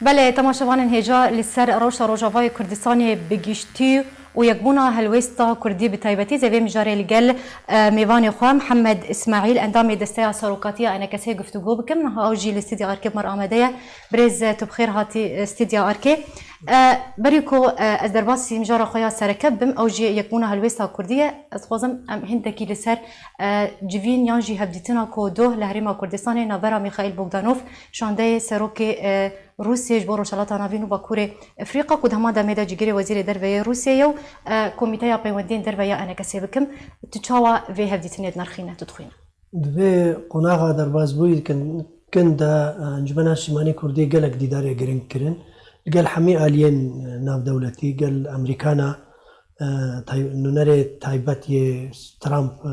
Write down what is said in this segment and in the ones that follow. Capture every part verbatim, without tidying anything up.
Belê, temaşevanên hêja li ser rewşa Rojavayê Kurdistanê bi giştî û yekbûna helwêsta Kurdî bi taybetî, ez ê vê mijarê li gel, e, mêvanê xwe Mihemed Îsmaîl, endamê Desteya Serokatî ya ENKSê guftûgo bikim. Niha ew jî li Stûdya Arkê bi me re amade ye. Birêz, e, tu bi xêr hatî, e, Stûdya Arkê. E, berî ku, e, ez derbasî mijara xwe ya sereke bim, ew jî yekbûna helwêsta Kurdî ye. Ez dixwazim em hindekî li ser, e, civîn yan jî hevdîtina ku doh li Herêma Kurdistanê navbera Mîxaîl Bogdanov, şandeyê serokê, e, Rûsiyê ji bo Rojhilata Navîn û Bakurê Efrîqa, ku di heman demê de cîgirê Wezîrê Derve yê Rûsiyê ye û, e, Komîteya Peywendiyên Derve ya ENKSê bikim. Tu çawa vê hevdîtinê dinirxîne, tu dixwîne? Di vê qonaxa derbasbûyî kin, kin de, e, Encûmena Niştimanî Kurdî gelek dîdarê giring kirin. Li gel hemî aliyên, e, navdewletî, gel Amerîkana, e, tay-, nûnerê taybet yê Trump, e,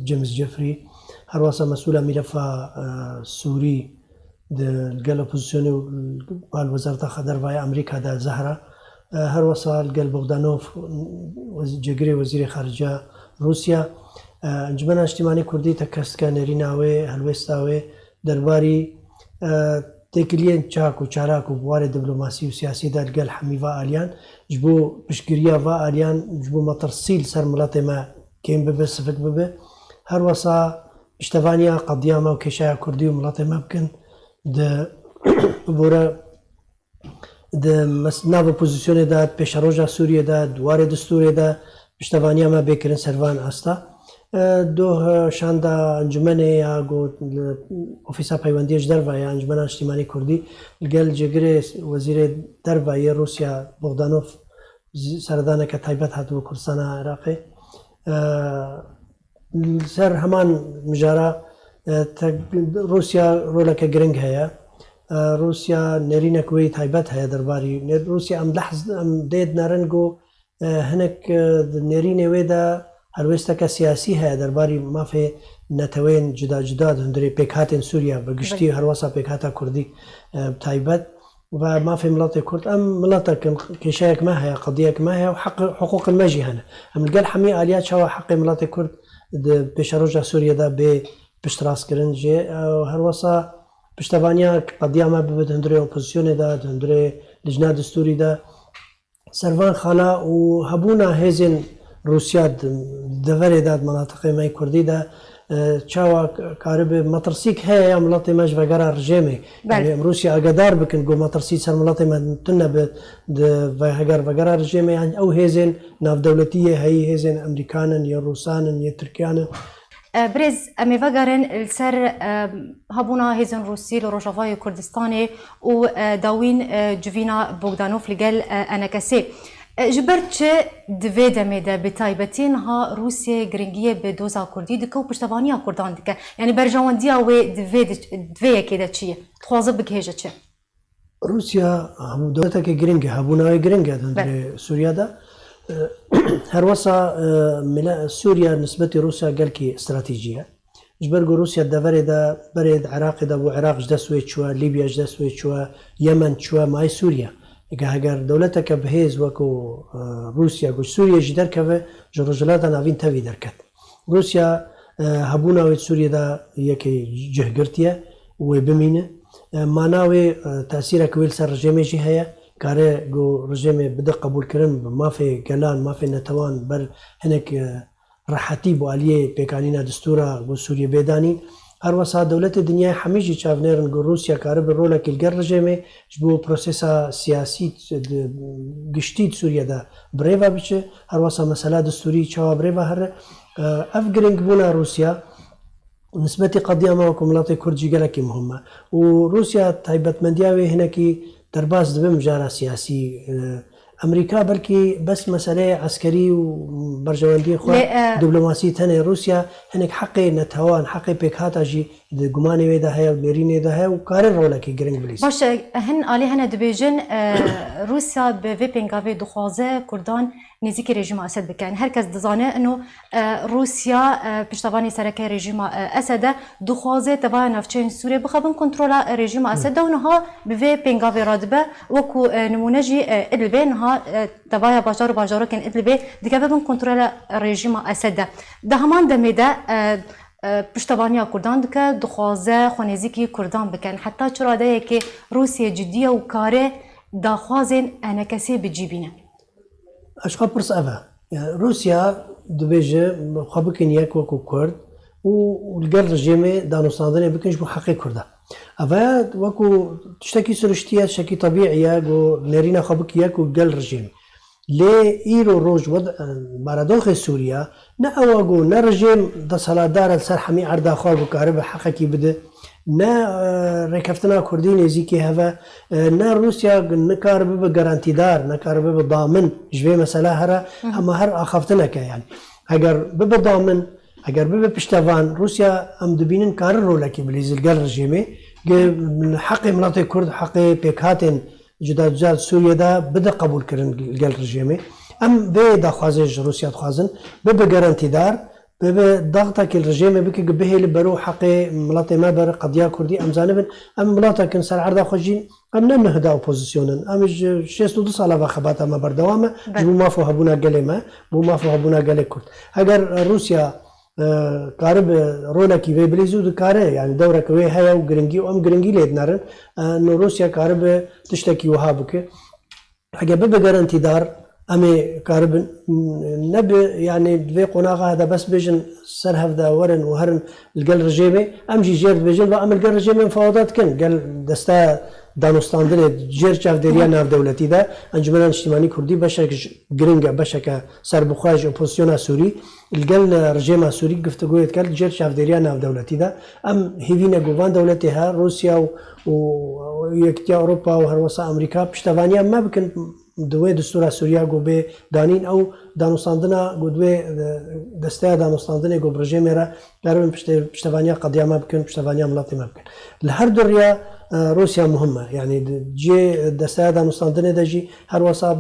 James Jeffrey, her wesa mesûla mîlefa, e, Sûrî di, li gel opozisyonê û li bal Wezareta Xwe Derva ya Amerîka de Zehra, e, her wesa li gel Bogdanov, wez-, cêgirê Wezîrê Xarica Rûsya, e, Encûmena Niştimanî Kurdî tekez dike nêrîna wê, helwêsta wê derbarî, e, têkiliyên çak û çalak û bi warê diplomasî û siyasî de li gel hemî va aliyan, ji bo piştgiriya va aliyan, ji bo metirsî li ser miletê me kêm bibe, sivik bibe. Her wesa piştevaniya qediya me û kêşeya Kurdî û miletê me bikin. Di, bibore di mes-, nav opozisyonê de, di pêşeroja Sûriyê de, di warê distûrê de piştevaniya me bê kirin ser van asta. E, doh, e, şanda encûmenê ya ku li Ofîsa Peywendiyê ji derve ya Encûmena Niştimanî Kurdî li gel cêgirê Wezîrê Derve yê Rûsya Bogdanov zî seredaneke taybet hatibû Kurdistana Iraqê. E, Li ser heman mijara, e, te-, Rûsya roleke giring heye. E, Rûsya nêrînek wê taybet heye derbarî. Nê-, Rûsya em lehz, em dê dinerin ku, e, hinek, e, di nêrînê wê de helwêsteke siyasî heye derbarî mafê neteweyên cuda cuda di hundirê pêkhatên Sûriya bi giştî, Belê. Her wesa pêkhata Kurdî, e, bi taybet. Ve mafê miletê Kurd, em miletek in, kêşeyek me heye, qediyek me heye û heq, hiqûqên me jî hene. Em li gel hemî aliya çawa heqê miletê Kurd di pêşeroja Sûriyê de bê piştrast kirin jê, e, her wesa piştevaniya qediya me bibe di hundirê opozisyonê de, di hundirê lijna distûrî de, ser van xala û hebûna hêzên Rûsya di deverê de, di menatiqê me yê Kurdî de, e, çawa karibe metirsîk heye ya miletê me ji vegera rejêmê. Belê. Yanî em Rûsya agedar bikin ku metirsî ser miletê me tune bi di ve-, heger vegera rejêmê, yan ew hêzên navdewletî yê heyî, hêzên Amerîkan in, yê Rûsan in, yê Tirkiyan in. E, birêz, em ê vegerin li ser, e, hebûna hêzên Rûsî li Rojavayê Kurdistanê û, e, dawîn, e, civîna Bogdanov li gel, e, ENKSê. E, ji ber çi di vê demê de bi taybetî niha Rûsya giringiyê bi doza Kurdî dike û piştevaniya Kurdan dike? Yanî berjewendiya wê di vê di, di vê yekê de çi ye? Dixwaze bigihêje çi? Rûsya hemû dewleteke giring e, hebûna wê giring e di hundirê Sûriya de. E, her wesa, e, mile-, Sûriya nisbetî Rûsya gelkî stratejî ye. Ji ber ku Rûsya deverê de, berê di Iraqê de bû, Iraq ji dest wê çûye, Lîbya ji dest wê çûye, Yemen çûye, mayê Sûriya. Ge-, heger dewleteke bi hêz wekû, e, Rûsya ku ji Sûriyê jî derkeve, ji Rojhilata Navîn tevî derket. Rûsya, e, hebûna wê di Sûriyê de yekê cih girtiye û wê bimîne. E, mana wê, e, tesîreke wê li ser rejêmê jî heye. Kare ku rejêmê bide qebûlkirin bi mafê gelan, mafê netewan ber hinek, e, rehetî bo aliyê pêkanîna distûra bo Sûriyê bê danîn. Her wesa dewletê dinyayê hemî jî çavnêr in ku Rûsya karibe rolekî li gel rejêmê ji bo prosesa siyasî di, giştî di Sûriye de bi rê ve biçe. Her wesa mesela distûrî çawa bi rê ve here. Ev giringbûna Rûsya nisbetî qediya me wekû miletê Kurd jî gelekî muhim e. Û Rûsya taybetmendiya wê hinekî derbas dibe mijara siyasî, e, Amerîka belkî bes meseleyê eskerî û berjewendiyê xwe, Lê, e, diplomasî tenê Rûsya hinek heqê netewan, heqê pêkhata jî di gumanê wê de heye û nêrînê de heye û kare rolekî giring bilîze. Baş e, hin alî hene dibêjin, e, Rûsya bi vê pêngavê dixwaze Kurdan nêzîkî rejîma Esed bike. Yanî her kes dizane ino, e, Rûsya, e, piştevanê sereke rejîma, e, Esed e, dixwaze tevaya navçeyên Sûriyê bixe bin kontrola, e, rejîma Esed de û niha bi vê pêngavê radibe. Wekû, e, nimûne jî, e, Idlibê niha, e, tevaya bajar û bajarokên Idlibê dikeve bin kontrola rejîma Esed de. Di heman demê de, e, e, piştevaniya Kurdan dike, dixwaze xwe nêzîkî Kurdan bikin. Heta çi radeyekê Rûsye cidî ye û kare daxwazên E N K S'ê bi cî bîne? Eşqa pirs ev e. Yani Rûsya dibêje xwe bikin yek wekû Kurd û li gel rejêmê danûstandinê bikin ji bo heqê Kurda. Ev e wekû tiştekî siriştî ye, tiştekî tebîî ye, ku nêrîna xwe bikî yek û gel rejêmê. Lê îro roj wed-, baradoxê Sûriya ne ew e ku ne rejêm desthilatdar e li ser hemî erda xwe ku karibe heqekî bide, ne, e, rêkeftina Kurdî nêzîkî hev e, e, ne Rûsya nikare bibe garantîdar, nikare bibe damin ji vê mesela here, hema her axaftineke yani. Eger bibe damin, eger bibe piştevan, Rûsya em dibînin kare rolekî bilîze li gel rejêmê, ge heqê miletê Kurd, heqê pêkhatên cuda cuda di Sûriyê de bide qebûlkirin li gel rejêmê. Em vê daxwazê ji Rûsya dixwazin, bibe garantîdar, bibe daxtekê li rejêmê bike ku bihêle bero heqê miletê me ber qediya Kurdî. Em zanibin, em miletek in ser erda xwe jîn, em ne nuhda opozîsyon in. Em ji şêst û du sala ve xebata me berdewam e. Belê. Ji bo maf û hebûna gelê me, bo maf û hebûna gelê Kurd. Heger Rûsya e, karibe rolekî vê bilîze û dikare, yani dewreke wê heye û giringî û em giringî lê dinerin. E, no Rûsya karibe tiştekî wiha bike. Heke bibe garantîdar, em ê karibin, n-, nebi, yani di vê qonaxa de bes bêjin ser hev de werin û herin li gel rejêmê, em jî jêr dibêjin, va em li gel rejêmê mufawada dikin, gel desteya danûstandinê jêr çavdêriya navdewletî de, Encûmena Niştimanî Kurdî beşek ji giring e, beşeke serbixwe ji opozisyona Sûrî, li gel rejêma Sûrî giftugoyê dike li jêr çavdêriya navdewletî de. Em hêvî ne ku van dewletê he, Rûsya û, û Yekîtiya Ewropa û herwesa Amerîka piştevaniya me bikin di wê destûra Sûriya ku bê danîn, ew danûstandina ku di wê, e, desteya danûstandinê ku bi rejêmê re karibin pişte-, piştevaniya qediya me bikin, piştevaniya miletê me bikin. Li her du riya, e, Rûsya muhim e. Yani di cihê desteya danûstandinê de jî herwesa, e,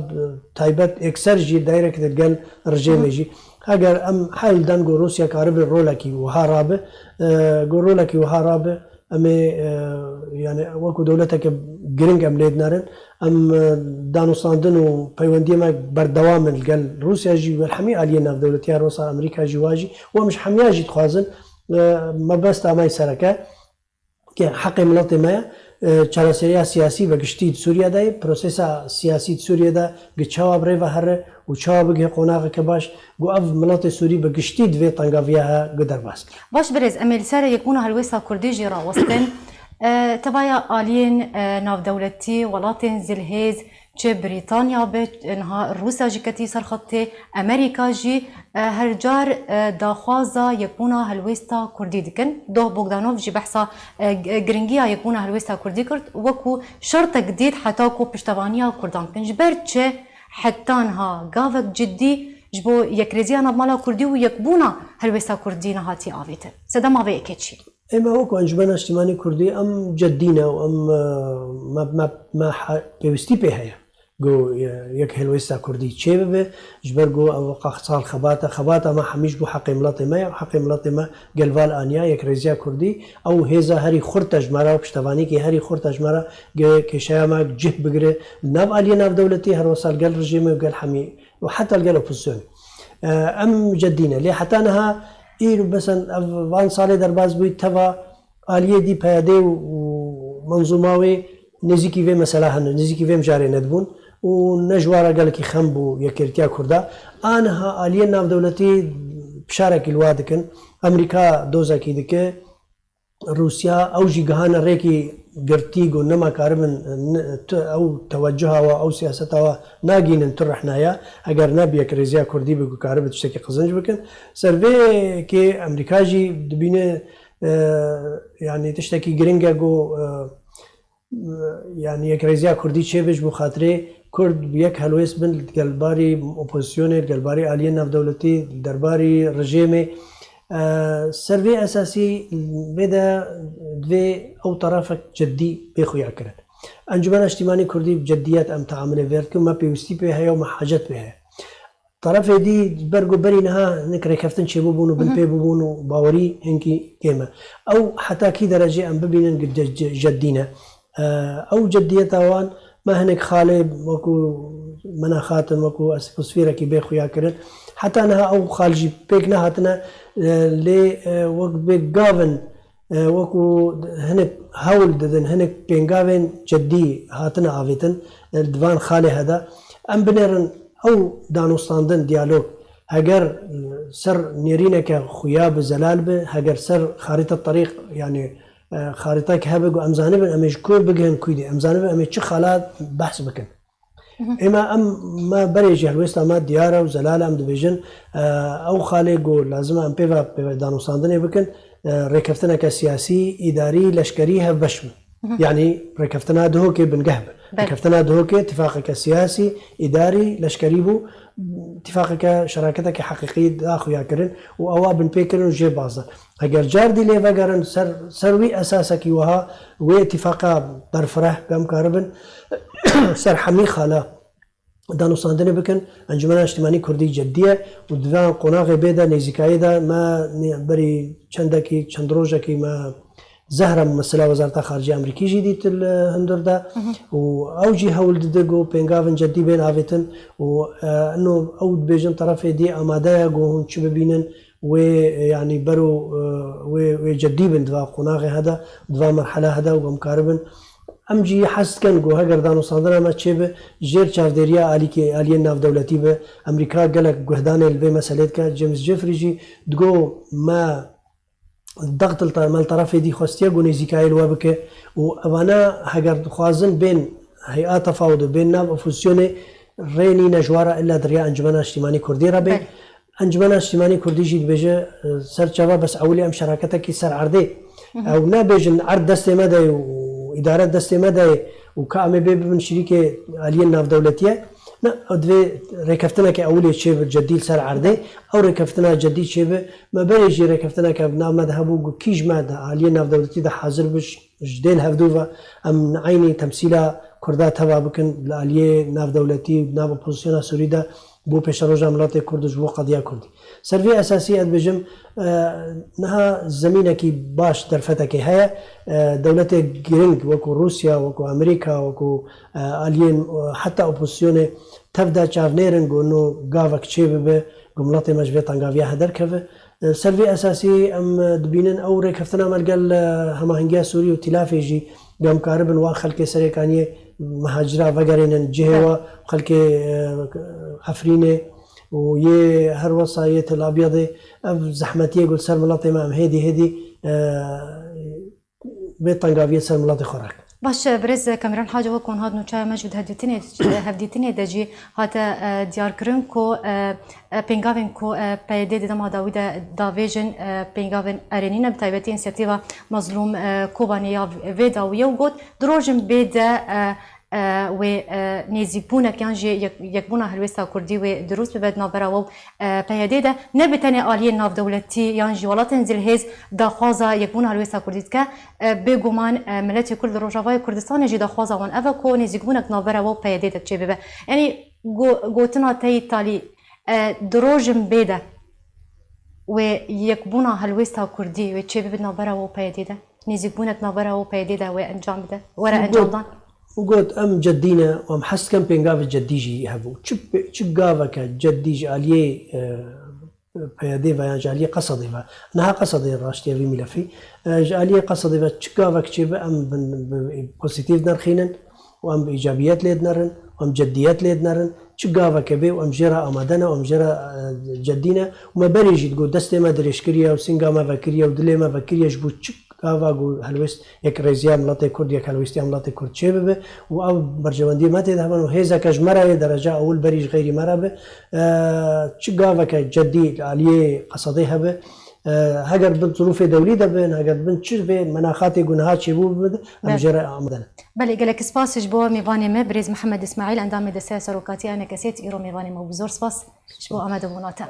taybet êkser jî direct di gel rejêmê jî. Heger em hewl den ku Rûsya karibe rolekî wiha rabe, e, ku rolekî wiha rabe, em ê, e, yani wekû dewleteke giring em lê dinerin. Em, e, danûstandin û peywendiyê me berdewam in li gel Rûsya jî, gel hemî aliyê navdewletî ya Rûsya, Amerîka jî wa jî. Û em ji hemiya jî dixwazin, e, mebesta me yê sereke, ke heqê miletê me ye, e, çareseriya siyasî ve giştî di Sûriye de ye, prosesa siyasî di Sûriye de gi çawa bi rê ve here û çawa bigihê qonaxeke baş, ku ev miletê Sûrî bi giştî di vê tengaviya he gi derbas kir. Baş birêz, em ê li ser yekbûna helwêsta Kurdî jî rawestin. E, tevaya aliyên, e, navdewletî, welatên zilhêz, çi Brîtanya be, niha Rûsya jî ketî ser xetê, Amerîka jî, e, her car, e, daxwaza yekbûna helwêsta Kurdî dikin. Doh Bogdanov jî behsa, e, g-, giringiya yekbûna helwêsta Kurdî kir, wekû şertek dît heta ku piştevaniya Kurdan bikin. Ji ber çi heta niha gavek cidî ji bo yekrêziya navmala Kurdî û yekbûna helwêsta Kurdî nehatiye avêtin? Sedema vê yekê çi? Ê me wekî Encûmena Niştimanî Kurdî em ceddî ne û em, e, me, me, me he-, pêwîstî pê heye. Ku, e, yek helwêsta Kurdî çê bibe, ji ber ku ew qex sal xebat e, xebata me hemî ji bo heqê miletê me ye, heqê miletê me gelval aniya, yekrêziya Kurdî, ew hêza herî xurt e ji me re, piştevanîkê herî xurt e ji me re, ge kêşeya me cih bigire, li nav aliyê navdewletî, her wesa li gel rejîmê û gel hemî û heta li gel opozisyonê. E, em ceddî ne. Lê heta niha îro, mesela, ev van salê derbas bûyî, teva aliyê dî P Y D û, û menzûma wê nêzîkî vê mesela hene, nêzîkî vê mijarê nedibûn û ne ji wa re gelekî xem bû yekêrtiya Kurda. A niha aliyên navdewletî pişarekî li wa dikin. Amerîka dozekî dike. Rûsya, ew jî gihane rêkî girtî, got, nema karibin, n-, tu, ew tewecuha wa, ew siyaseta wa nagihînin tu rehnaya, eger ne bi yekrêziya Kurdî bi ku karibe tiştekî qezenc bikin. Ser vê yekê Amerîka jî dibîne, e, yanî tiştekî giring e, got, e, yanî yekrêziya Kurdî çêbe ji bo xatirê Kurd bi yek helwêst bin li gelbarî opozisyonê, li gelbarî aliyên navdewletî, li derbarî rejêmê. E, ser vê esasî vê de divê ew terefek ceddî bê xuyakirin. Encûmena Niştimanî Kurdî bi ceddiyet em teamilê vê re dikin, me pêwîstî pê heye û me hacet pê heye. Terefê dî, ber ku berî niha hinek rêkeftin çêbûbûn û binpê bûbûn û bawerî hinkî kêm e. Ew heta kî derecê em bibînin ku ce-, ce-, ceddî ne? E, ew ceddiyeta wan me hinek xalê wekû mena xatin, wekû estposfêrekî bê xuya kirin. Heta niha ew xal jî pêk nehatine, e, lê, e, wek bê gavin, e, wekû hinek hewl didin, hinek pêngavên ceddî hatine avêtin, e, di van xalê heda. Em binêrin ew danûstandin, diyalog, heger, e, ser nêrîneke xuya bi, zelal bi, heger ser xarîta terîq, yanî, e, xarîtayek hebe ku em zanibin, em ê ji ku bigihin kwî dê, em zanibin, em ê çi xala behs bikin. Êma em, me berê jî helwêsta me diyar e û zelal e, em dibêjin, e, ew xalê ku lazim e em pê ve, pê ve danûstandinê bikin, e, rêkeftineke siyasî, îdarî, leşkerî hevbeş bin. Yanî rêkeftina Duhokê bingeh bi. Belê. Rêkeftina Duhokê tifaqeke siyasî, îdarî, leşkerî bû, tifaqeke, şeraketeke heqîqî da xuya kirin û ewa binpê kirin û jê baz da. Heger cardî lê vegerin ser, ser wî esasekî wiha, wê îtîfaqa berfireh, em karibin ser hemî xala danûstandinê bikin. Encûmena Niştimanî Kurdî ceddî ye û di van qonaxê bê de, nêzîkayê de me nê-, berî çendekî, çend rojekî me zehra mumesila Wezareta Xaricê Amerîkî jî dît li hundir de û ew jî hewl dide ku pêngavên ceddî bên avêtin û, e, ino ew dibêjin terefê dî amade ye ku hûn çi bibînin, wê, yanî bero, e, wê, wê ceddî bin di va qonaxê heda, di va merhela heda û em karibin. Em jî hez dikin ku heger danûstandina me çêbe, jêr çavdêriya alîkê, aliyên navdewletî be. Amerîka gelek guhdanê li vê meselê dike. James Jeffrey jî digo me daxtil ta-, me li terefê dî xwestiye ku nêzîkayê li we bike û evana heger dixwazin bên hey'a tefawudê, bên nav opozîsyonê, rê nîne ji we re illa di riya Encumena Niştimanî Kurdî re bê. Belê. Encumena Niştimanî Kurdî jî dibêje, e, ser çava bes ewilî em şeraketekî ser erdê. Ew nebêjin erd destê me de ye û îdare destê me de ye û ka em ê bê bibin şirîkê aliyên navdewletî ye. Ne, ew divê rêkeftineke ewilê çêbe cedî li ser erdê. Ew rêkeftina cedî çêbe. Me berê jî rêkeftineke bi nav me de hebû, ku kî ji me di aliyê navdewletî de hazir bi, ji dê li hevdû ve em eynî temsîla Kurda teva bikin li aliyê navdewletî, nav opozisyona Sûrî de bo pêşeroja miletê Kurd û ji bo qediya Kurdî. Ser vê esasî ez dibêjim, e, niha zemînekî baş, derfetekê heye. E, dewletê giring wekû Rûsya, wekû Amerîka, wekû, e, aliyên, e, heta opozisyonê tev de çavnêr in ku no gavek çêbibe, ku miletê me ji vê tengaviya hederkeve. Ser vê esasî em dibînin ew rêkeftina me li gel, e, Hemahengiya Sûrî û Tîlafê jî, em karibin wan xelkê Serêkaniyê, mehacira vegerînin cihê we, xelkê, e, Efrînê û yê her wesa yê Tel Abyadê, ev zehmetiyê ku li ser miletê me em hêdî hêdî, e, vê tengaviyê ser miletê xwe rakin. Baş e, birêz Kameran Haco, wek hûn hat nûçeya me jî di hevdîtinê, hevdîtinê de jî hate, e, diyarkirin ku, e, e, pêngavên ku, e, P Y D di dema dawî de davêjin, e, pêngavên erênî ne, bi taybetî însiyatîfa Mazlûm, e, Kobanê ya vê dawiyê û got, di rojên bê de, e, e, wê, e, nêzîkbûnek yan jî yek-, yekbûna helwêsta Kurdî wê dirûst bibe di navbera we û, e, P Y D de. Ne bi tenê aliyên navdewletî yan jî welatên zilhêz daxwaza yekbûna helwêsta Kurdî dike. E, bêguman, e, miletê Kurd li Rojavayê Kurdistanê jî daxwaza wan ev e ku nêzîkbûnek navbera we û P Y D de çêbibe. Yanî go-, gotina te yî talî, e, di rojên bê de wê yekbûna helwêsta Kurdî wê çêbibe navbera we û P Y D de? Nêzîkbûnek navbera we û P Y D de wê encam bide, were encamdan? Û got, em cedî ne, em hez dikin pêngavê cedî jî hebû. Çi pe-, çi gaveke cedî ji aliyê, e, P Y D ve yan ji aliyê Qesedê ve. Niha Qesedê raştiye vî mîlefî. E, ji aliyê Qesedê ve çi gavek çêbe em bin, bi pozîtîf nerxînin û em bi îcabiyet lê dinerin û em cediyet lê dinerin. Çi gaveke bê û em jê re amade ne û em jê re, e, cedî ne. Û me berê jî digot, destê me dirêj kiriye û sînga me vekiriye û dilê me vekiriye ji bo çi gava ku helwêst yekrêziya miletê Kurd, yekhelwêstiya miletê Kurd çêbibe û ew berjewendiyê me tê de hebe û hêzeke ji me re yê dereca ewil berî ji xeyrî me re be. E, çi gaveke cedî li aliyê Qesedê hebe, e, heger bin zirûfê dewlî de bin, heger bin çi vê menaxatê ku niha çêbû bibin, em Belê. jê re amade ne. Belê, gelek spas ji bo mêvanê me, birêz Mihemed Îsmaîl, endamê Desteya Serokatiya Enekesê, tu îro mêvanê me bû. Zor spas ji bo amadebûna te.